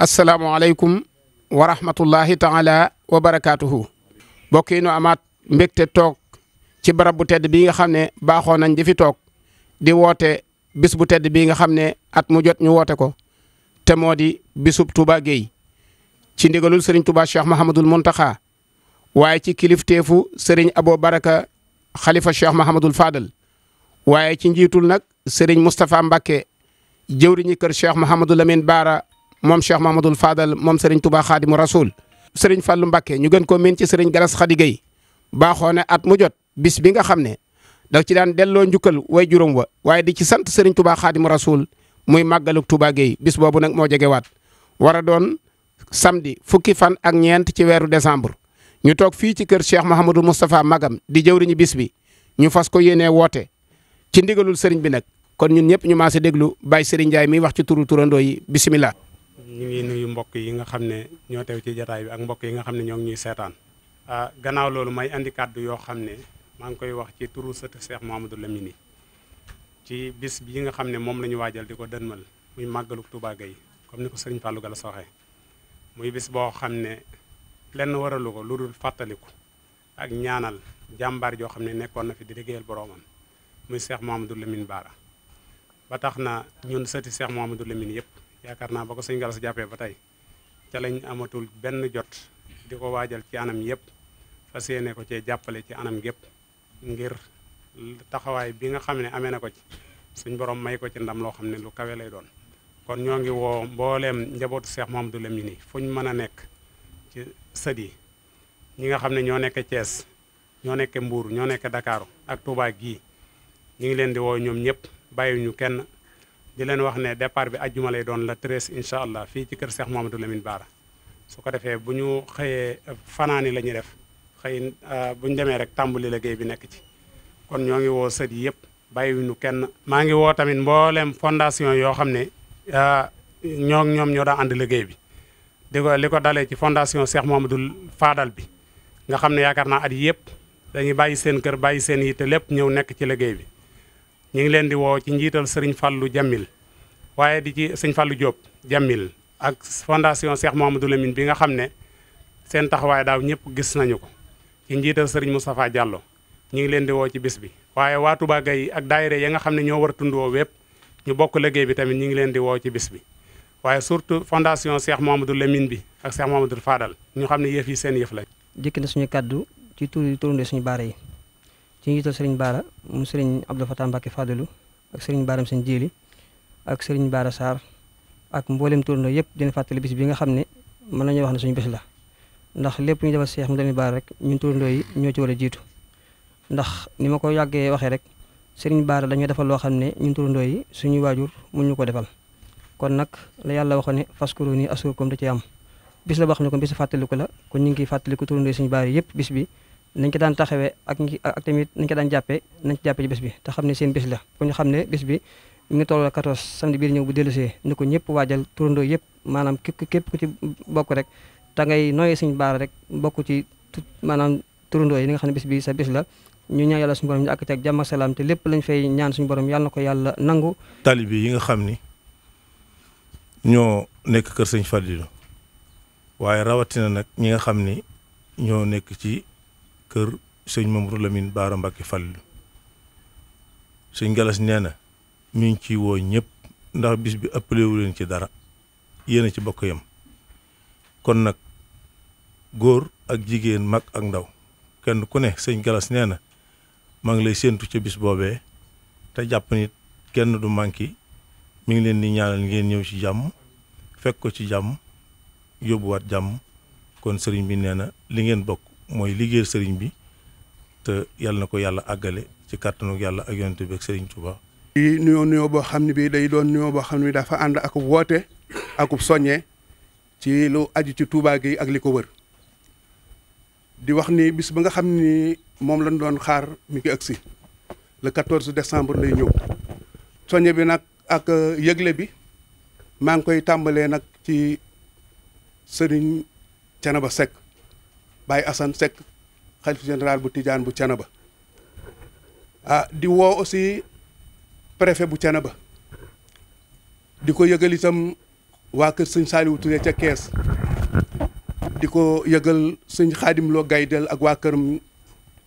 asalaamualeykum wa rahmatullahi taala wa barakaatuhu. mbokk yi nu amaat mbégte toog ci barab bu tedd bii nga xam ne baaxoo nañ di fi toog di woote bis bu tedd bii nga xam ne at mu jot ñu woote ko te moo di bisub Touba Gueye ci ndigalul Serigne Touba Cheikh Mahamadul Muntaxa waaye ci kilifteefu Serigne Abo Baraka xalifa Cheikh Mahamadul Fadal waaye ci njiitul nag Serigne Moustapha Mbacke jëwriñi kër Cheikh Mahamadul Lamine Baara moom Cheikh Mahamadul Fadal moom Serigne Touba Xaadimu Rasul Serigne Fallou Mbacke ñu gën ko miin ci Serigne Galas Khady Gueye baaxoo ne at mu jot bis bi nga xam ne da ci daan delloo njukkal way juróom wa waaye di ci sant Serigne Touba Xaadimu Rasul muy màggaluk Touba Gueye bis boobu nag moo jegewaat war a doon samedi fukki fan ak ñeent ci weeru décembre ñu toog fii ci kër Cheikh Mahamadou Moustapha Magam di jëwriñu bis bi ñu fas ko yéenee woote ci ndigalul Serigne bi nag kon ñun ñëpp ñu maase déglu Baye Serigne Ndiaye mi wax ci turu turandoo yi bisimilah. ñu ngi nuyu mbokk yi nga xam ne ñoo teew ci jataay bi ak mbokk yi nga xam ne ñoo ngi ñuy seetaan. gannaaw loolu may andi kàddu yoo xam ne maa ngi koy wax ci turu sët Cheikh Mouhamadou Lamine ci bis bi nga xam ne moom la ñu waajal di ko dënmal muy màggaluk Touba Gueye comme ni ko Serigne Fallou Gala waxee muy bis boo xam ne lenn waralu ko lu dul fàttaliku ak ñaanal jàmbaar joo xam ne nekkoon na fi di liggéeyal boroomam muy Cheikh Mouhamadou Lamine Bara ba tax na ñun sëti Cheikh Mouhamadou Lamine yëpp yaakaar naa ba ko sëñ Galas jàppee ba tey ca lañ amatul benn jot di ko waajal ci anam yëpp fas yéene ko cee jàppale ci anam gépp ngir taxawaay bi nga xam ne amee na ko ci suñ borom may ko ci ndam loo xam ne lu kawe lay doon. kon ñoo ngi woo mbooleem njabootu Cheikh Mouhamadou Lamine yi fu ñu mën a nekk ci sët yi ñi nga xam ne ñoo nekk Thiès ñoo nekk Mbour ñoo nekk Dakar ak Touba gii ñu ngi leen di woo ñoom ñëpp bàyyiwuñu kenn di leen wax ne départ bi ajjuma lay doon la 13 incha allah fii ci kër Cheikh Mouhamadou Lamine Bara su ko defee bu ñu xëyee fanaani la ñuy def xëy bu ñu demee rek tàmbali liggéey bi nekk ci kon ñoo ngi woo sët yi yëpp bàyyiwuñu kenn. maa ngi woo tamit mbooleem fondation yoo xam ne ñoom ñoo daan ànd liggéey bi li ko dalee ci fondation Cheikh Mouhamadou Fadal bi nga xam ne yaakaar naa at yëpp dañuy bàyyi seen kër bàyyi seen yitte lépp ñëw nekk ci liggéey bi. ñu ngi leen di woo ci njiital Serigne Fallou Jamil waaye di ci Serigne Fallou Diop Jamil ak fondation Cheikh Mouhamadou Lamine bi nga xam ne seen taxawaay daaw ñëpp gis nañu ko ci njiital Serigne Moustapha Diallo ñu ngi leen di woo ci bis bi. waaye waa Touba Gueye ak daayira ya nga xam ne ñoo war a tund woo wépp ñu bokk liggéey bi tamit ñu ngi leen di woo ci bis bi waaye surtout fondation Cheikh Mouhamadou Lamine bi ak Cheikh Mouhamadou Fadal ñu xam ne yëf yi seen yëf la. jëkk na suñu kaddu ci turandoo suñu baara yi ci njiital Serigne Bara mu Serigne Abdou Fatah Mbacke Fadalou ak Serigne Baram seen Jéeli ak Serigne Bara Sarr ak mboolem turandoo yëpp dina fàttali bis bi nga xam ne mën nañu wax ne suñu bis la ndax lépp ñu defal Cheikh Mouhamadou Lamine Bara rek ñun turandoo yi ñoo ci war a jiitu ndax ni ma ko yàggee waxee rek Serigne Bara dañoo defal loo xam ne ñun turandoo yi suñuy waajur mun ñu ko defal kon nag la yàlla waxoon ne faskuruni askurkum da ci am bis la boo xam ne kon bis fàttaliku la kon ñu ngi fàttaliku turandoo yi suñu Bara yëpp bis bi nañ ko daan taxawee ak tamit nañ ko daan jàppee nañ ci jàppee ci bis bi te xam ne seen bis la kon ñu xam ne bis bi mi ngi toll 14 samedi biir ñëw bu dellusee ni ko ñëpp waajal turandoo yëpp maanaam képp ku ci bokk rek te ngay nooyee suñu Bara rek bokk ci maanaam turandoo yi li nga xam ne bis bi sa bis la ñu ñaan yàlla suñu borom ñu àgg ci ak jàmm ak salaam te lépp lañ fay ñaan suñu borom yàlla na ko yàlla nangu. taalibe yi nga xam ni ñoo nekk kër sëñ Fadilou waaye rawatina nag ñi nga xam ni ñoo nekk ci kër sëñ Mamadou Lamine Bara Mbacke Fallou sëñ Galas nee na mi ngi ciy woo ñëpp ndax bis bi ëppalewu leen ci dara yéen a ci bokk yam kon nag góor ak jigéen mag ak ndaw kenn ku ne sëñ Galas nee na maa ngi lay séentu ca bis boobee te jàpp nit kenn du manqué mi ngi leen di ñaanal ngeen ñëw ci jàmm fekk ko ci jàmm yóbbuwaat jàmm kon sëriñ bi nee na li ngeen bokk mooy liggéeyal sëriñ bi te yàlla na ko yàlla àggale ci kàttanu yàlla ak yonent bi ak sëriñ Touba. di nuyoo boo xam ne bii day doon nuyoo boo xam ne dafa ànd ak woote akub soññee ci lu aju ci Touba Gueye ak li ko wër di wax ni bis ba nga xam ni moom lañ doon xaar mi ngi agsi le 14 décembre lay ñëw soññe bi nag ak yëgle bi maa ngi koy tàmbalee nag ci sëriñ Thiénaba Seck Baye Assane Seck xalif général bu Tidiane bu Thiénaba di woo aussi préfet bu Thiénaba di ko yëgal itam waa kër sëñ Saliou Touré ca Kees di ko yëgal sëñ Xaadim Lo Gaydel ak waa këram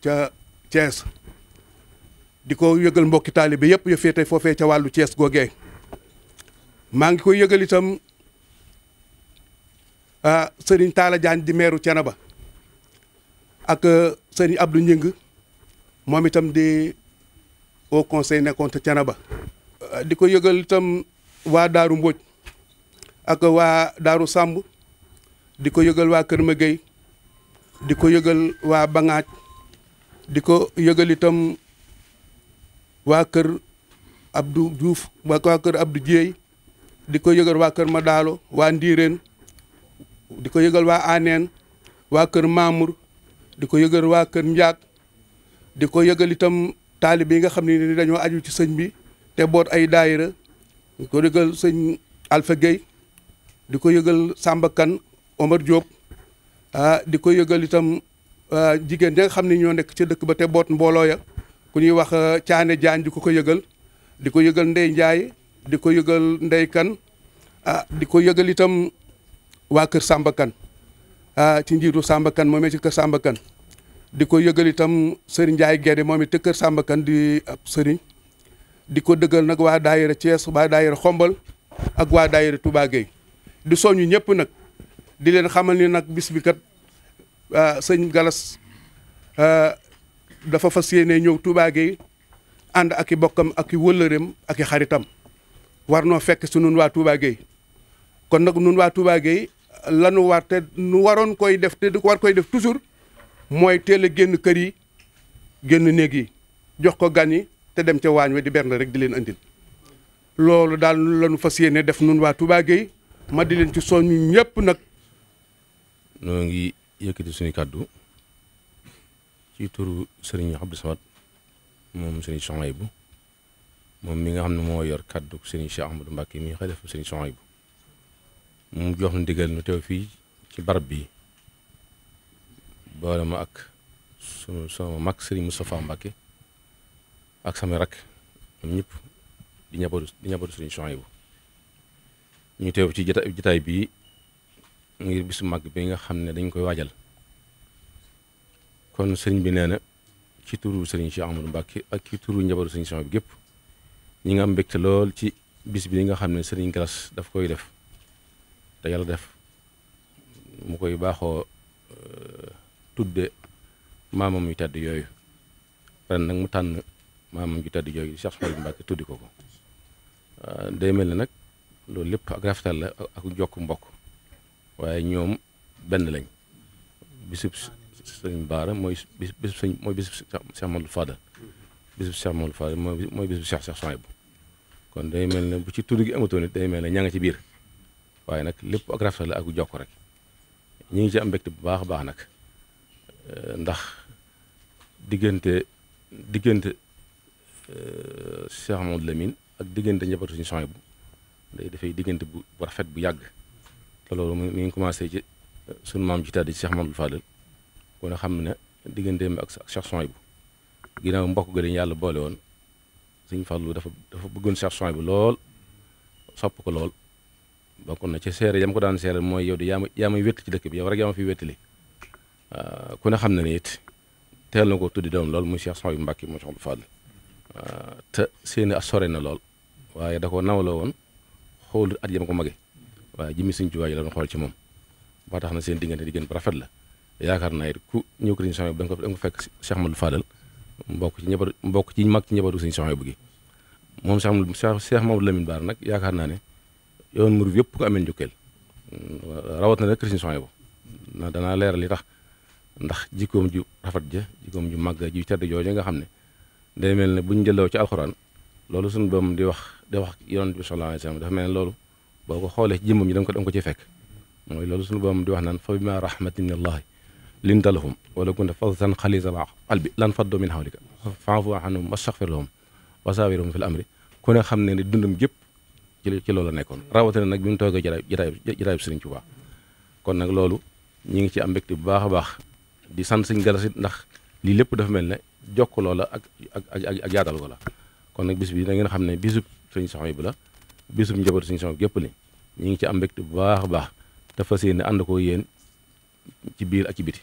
ca Thiès di ko yëgal mbokki taalibe yëpp ya féete foofee ca wàllu Thiès googee maa ngi koy yëgal itam sëriñ Talla Diagne di meeru Thiénaba ak sëriñ Abdou Ñing moom itam di au conseil nekkoon te Thiénaba di ko yëgal itam waa Daaru Mbodj ak waa Daaru Samb di ko yëgal waa Kër Magey di ko yëgal waa Bangaaj di ko yëgal itam waa kër Abdou Diouf waa kër Abdou Dieye di ko yëgal waa kër Madaalo waa Ndiireen di ko yëgal waa Aneen waa kër Mamour di ko yëgal waa kër Ndiak di ko yëgal itam taalib yi nga xam ne ni dañoo aju ci sëñ bi te boot ay daayira di ko yëgal sëñ Alpha Gueye di ko yëgal Samba Kane Omar Diop di ko yëgal itam jigéen ñi nga xam ne ñoo nekk ca dëkk ba te boot mbooloo ya ku ñuy wax Caane Jaañ di ko yëgal di ko yëgal Ndey Njaay di ko yëgal Ndey Kan di ko yëgal itam waa kër Samba Kane ci njiitu Samba Kane moomee ci kër Samba Kane di ko yëgal itam Sëriñ Njaay Gedde moom it te kër Samba Kane di ab sëriñ di ko dëggal nag waa daayira Thiès waa daayira Xombal ak waa daayira Touba Gueye di soññu ñëpp nag di leen xamal ni nag bis bi kat sëñ Galas dafa fas yéene ñëw Touba Gueye ànd ak i bokkam ak i wëllëreem ak i xaritam war noo fekk si nun waa Touba Gueye kon nag nun waa Touba Gueye lanu war te nu waroon koy def te war koy def toujours mooy teel a génn kër yi génn néeg yi jox ko gan yi te dem ca waañ we di bernde rek di leen andil loolu daal lanu fas yéene def nun waa Touba Gueye ma di leen ci soññu ñëpp nag. noo ngi yëkkati suñu kàddu ci turu Serigne Abdou Samad moom Serigne Souhaïbou moom mi nga xam ne moo yor kàddu Serigne Cheikh Ahmadou Mbacké mi xalifa Serigne Souhaïbou mu jox na ndigal nu teew fii ci barab bi boole ma ak sama mag Serigne Moustapha Mbacké ak sama rak ñoom ñëpp di ñabootu Serigne Souhaïbou ñu teew ci jotaay bii ngir bisu mag bi nga xam ne dañ koy waajal kon sëriñ bi nee na ci turu Serigne Cheikh Ahmadou Mbacké ak ci turu njabootu Serigne Souhaïbou gépp ñi nga am mbégte lool ci bis bi nga xam ne Serigne Galas daf koy def te yàlla def mu koy baaxoo tudde maamam yu tedd yooyu ren nag mu tànn maamam yu tedd yooyu Cheikh Souhaïbou Mbacké tuddi ko day mel ne nag loolu lépp ak rafetal la ak jokk mbokk waaye ñoom benn lañ bisub sëñ Baara mooy bisub sëñ mooy bisub Cheikh Mamadou Fadal bisub Cheikh Mamadou Fadal mooy bisub Cheikh Souhaïbou kon day mel ne bu ci tudd gi amatoon it day mel ne ña nga ci biir waaye nag lépp ak rafetal la ak jokk rek ñu ngi ci am mbégte bu baax a baax nag ndax diggante Cheikh Mamadou Lamine ak diggante njabootu Serigne Souhaïbou day dafay diggante bu rafet bu yàgg te loolu mi ngi commencé ci sunu maam ji tàdd ci Cheikh Mamadou Fadal kon a xam ne digganteem ak Cheikh Souhaïbou ginnaaw mbokk ga dañu yàlla boole woon Serigne Fallou dafa bëggoon Cheikh Souhaïbou lool sopp ko lool bokkoon na ci seere yam ko daan seere mooy yow di yaa may wétti ci dëkk bi yow rek yaa ma fi wéttali ku ne xam ne ni it teel na ko tuddi doom lool muy Cheikh Souhaïbou Mbacké mu Cheikh Mamadou Fadal te seeni sore na lool waaye da ko nawloo woon xool at yam ko mage waaye jëmmi Sëriñ Tuubaa yi la doon xool ci moom ba tax na seen diggante bu rafet la yaakaar naa it ku ñëw ko Serigne Souhaïbou da nga ko fekk Cheikh Mamadou Fadal mbokk ci mag ci njabootu Serigne Souhaïbou gi moom Cheikh Mamadou Lamine Bara nag yaakaar naa ne yoon murid yëpp ko amee njukkeel rawat na rek Serigne Souhaïbou na danaa leeral li tax ndax jikkoom ju rafet ja jikkoom ju màgg ju tedd jooju nga xam ne day mel ne buñ jëloo ci alxuraan loolu suñu doom di wax yonent bi sallallahu alayhi wasallam dafa mel ne loolu boo ko xoolee ci jëmmam ñi da nga ko ci fekk mooy loolu suñu borom di wax naan fa bima rahmatin min allahi linta lahum wala kunta faddan xalisal qalbi lan faddu min hawlika fa'fu anhum wastaghfir lahum wa shawirhum fil amri ku ne xam ne ni dundam gépp ci loolu la nekkoon rawatina nag bi mu toogee jataay Sëriñ Tuubaa kon nag loolu ñi ngi ci am mbégte bu baax a baax di sant Sëriñ Galas it ndax lii lépp dafa mel ne jokk loola ak yaatal ko la kon nag bis bi da ngeen xam ne bisub Serigne Souhaïbou la bisub njabootu Serigne Souhaïbou gépp li ñu ngi ci am mbégte bu baax a baax te fas yéene ànd ko yéen ci biir ak ci biti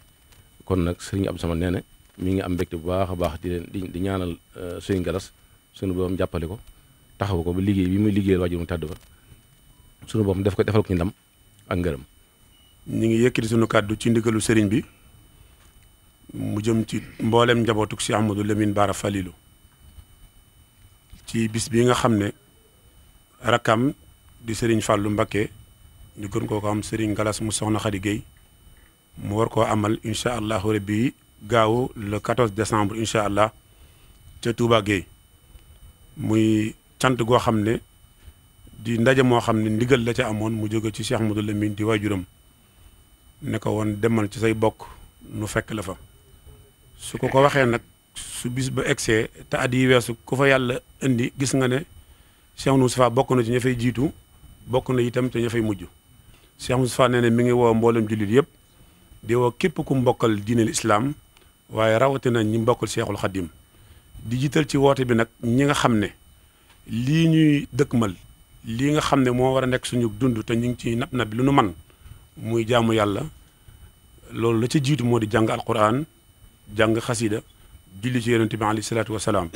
kon nag sëriñ Abdou Samad nee na mi ngi am mbégte bu baax a baax di ñaanal sëriñ Galas sunu borom jàppale ko taxaw ko ba liggéey bi muy liggéeyal waajur mu tàdd ba sunu borom defal ko ci ndam ak ngërëm. ñu ngi yëkkati sunu kàddu ci ndigalu sëriñ bi mu jëm ci mboolem njabootuk Cheikh Ahmadou Lamine Bara Falilou ci bis bi nga xam ne rakkam di sëriñ Fallou Mbacké ñu gën koo ko am sëriñ Galas mu soxna Khady Gueye mu war koo amal incha allahu rabbi gaawu le 14 décembre incha allah ca Touba Gueye muy cant goo xam ne di ndaje moo xam ne ndigal la ca amoon mu jóge ci Cheikh Ahmadou Lamine di waajuram ne ko woon demal ci say bokk nu fekk la fa su ko waxee nag su bis ba egsee te at yi weesu ku fa yàlla indi gis nga ne Cheikh Moustapha bokk na ci ña fay jiitu bokk na itam te ña fay mujj Cheikh Moustapha nee na mi ngi woo mboolem jullit yëpp di woo képp ku mbokkal diineel islaam waaye rawatina ñi mbokkal Cheikhul Khadim di jiital ci woote bi nag ñi nga xam ne lii ñuy dëkkmal lii nga xam ne moo war a nekk suñu dund te ñu ngi ci nab nab lu nu man muy jaamu yàlla loolu la ci jiitu moo di jàng alquran jàng xasida julli ci yonente bi alayhi salaatu wasalaam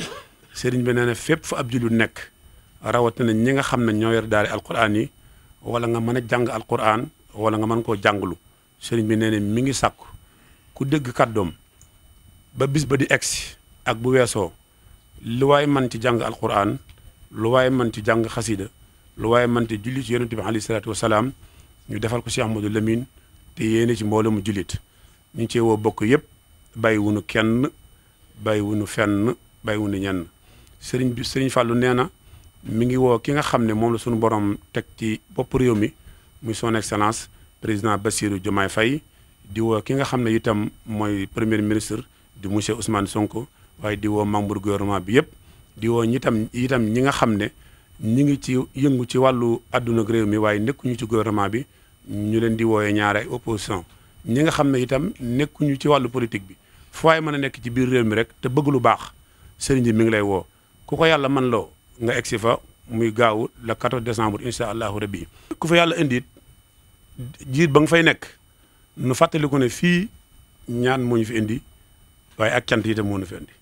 sëriñ bi nee na fépp fa ab jullit nekk rawatina ñi nga xam ne ñoo yor daari alquran yi wala nga mën a jàng alquran wala nga mën koo jànglu sëriñ bi nee na mi ngi sàkku ku dégg kàddoom ba bis ba di egsi ak bu weesoo lu waay man ci jàng alquran lu waay man ci jàng xasida lu waaye man te julli ci yonente bi alayhi salaatu wasalaam ñu defal ko Cheikh Ahmadou Lamine te yéene ci mbooloo mu jullit ñu ngi cee woo bokk yëpp bàyyi wunu kenn bàyyi wunu fenn bàyyi wunu ñenn sëriñ Fallou nee na mi ngi woo ki nga xam ne moom la suñu borom teg ci bopp réew mi muy son excellence président Bassirou Diomaye Faye di woo ki nga xam ne itam mooy premier ministre di monsieur Ousmane Sonko waaye di woo membre gouvernement bi yëpp di woo itam ñi nga xam ne ñi ngi ci yëngu ci wàllu àdduna réew mi waaye nekkuñu ci gouvernement bi ñu leen di wooyee ñaare ay opposition ñi nga xam ne itam nekkuñu ci wàllu politique bi fu waay mën a nekk ci biir réew mi rek te bëgg lu baax sëriñ bi mi ngi lay woo ku ko yàlla man loo nga egsi fa muy gaawu le 14 décembre incha allahu rabbi ku fa yàlla indi it jiit ba nga fay nekk nu fàttaliku ne fii ñaan moo ñu fi indi waaye ak cant itam moo ñu fi indi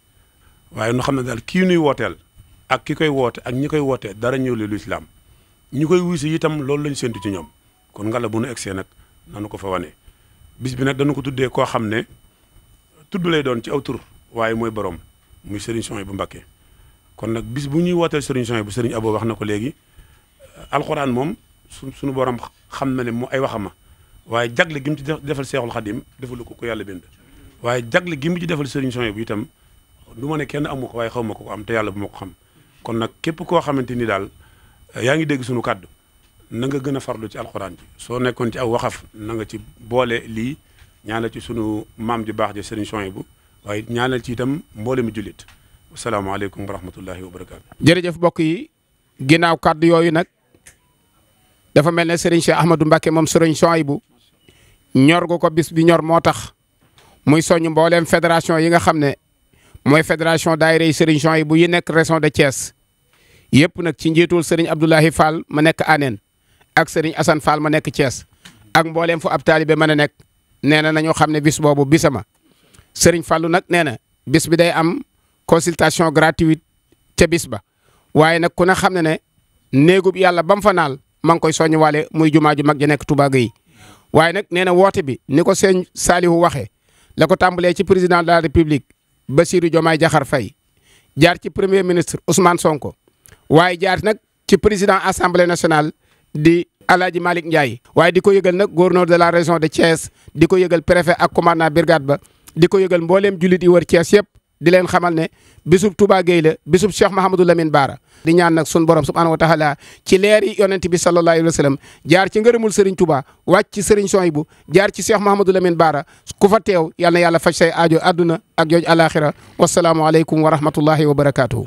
waaye nu xam ne daal kii nuy wooteel ak ki koy woote ak ñi koy wootee dara ñëw lu islaam ñi koy wuy si itam loolu lañ séntu ci ñoom kon ngala bu nu egsee nag nanu ko fa wane bis bi nag dañu ko tuddee koo xam ne tudd lay doon ci aw tur waaye mooy borom muy Serigne Souhaïbou Mbacké kon nag bis bu ñuy wooteel Serigne Souhaïbou bu Serigne Abo wax na ko léegi alxuraan moom suñu borom xam na ne mu ay waxama waaye jagle gi mu ci defal Seexul Xadim defalu ko yàlla bind waaye jagle gi mu ci defal Serigne Souhaïbou itam du ma ne kenn amu ko waaye xaw ma ko am te yàlla bu ma ko xam kon nag képp koo xamante ni daal yaa ngi dégg suñu kàddu na nga gën a farlu ci alxuraan ji soo nekkoon ci aw waxaf na nga ci boole lii ñaanal ci sunu maam ju baax ji Serigne Souhaïbou waaye ñaanal ci itam mboole mu jullit asalaamaaleykum wa rahmatullahi wa barakaatu. jërëjëf mbokk yi ginnaaw kàddu yooyu nag dafa mel ne Serigne Cheikh Ahmadou Mbacké moom Serigne Souhaïbou ñor gu ko bis bi ñor moo tax muy soññ mbooleem fédération yi nga xam ne mooy fédération daayira yi Serigne Souhaïbou yi nekk région de Thiès yëpp nag ci njiitul Serigne Abdoulahi Fall ma nekk Anen ak Serigne Assane Fall ma nekk Thiès ak mbooleem fu ab taalibe mën a nekk nee na nañoo xam ne bis boobu bisama Serigne Fallou nag nee na bis bi day am consultation gratuite ca bis ba waaye nag ku ne xam ne ne néegub yàlla ba mu fa naal ma ngi koy soññ waale muy jumaa ju mag ja nekk Touba Gueye waaye nag nee na woote bi ni ko sëñ Salihu waxee la ko tàmbalee ci président de la république Bassirou Diomaye Diakhar Faye jaar ci premier ministre Ousmane Sonko waaye jaar nag ci président assemblée nationale di Alaaji Malick Ndiaye waaye di ko yëgal nag gouverneur de la région de Thiès di ko yëgal préfet ak commandant brigade ba di ko yëgal mbooleem jullit yi wër Thiès yëpp di leen xamal ne bisub Touba Gueye la bisub Cheikh Mahamadou Lamine Bara di ñaan nag sun borom subhanahu wa taala ci leeri yonent bi sallallahu alayhi wa sallam jaar ci ngërëmul Serigne Touba wàcc ci Serigne Souhaïbou jaar ci Cheikh Mahamadou Lamine Bara ku fa teew yal na yàlla faj say aajo àdduna ak jooj alaxira wasalaamu aleykum wa rahmatullahi wa barakatuhu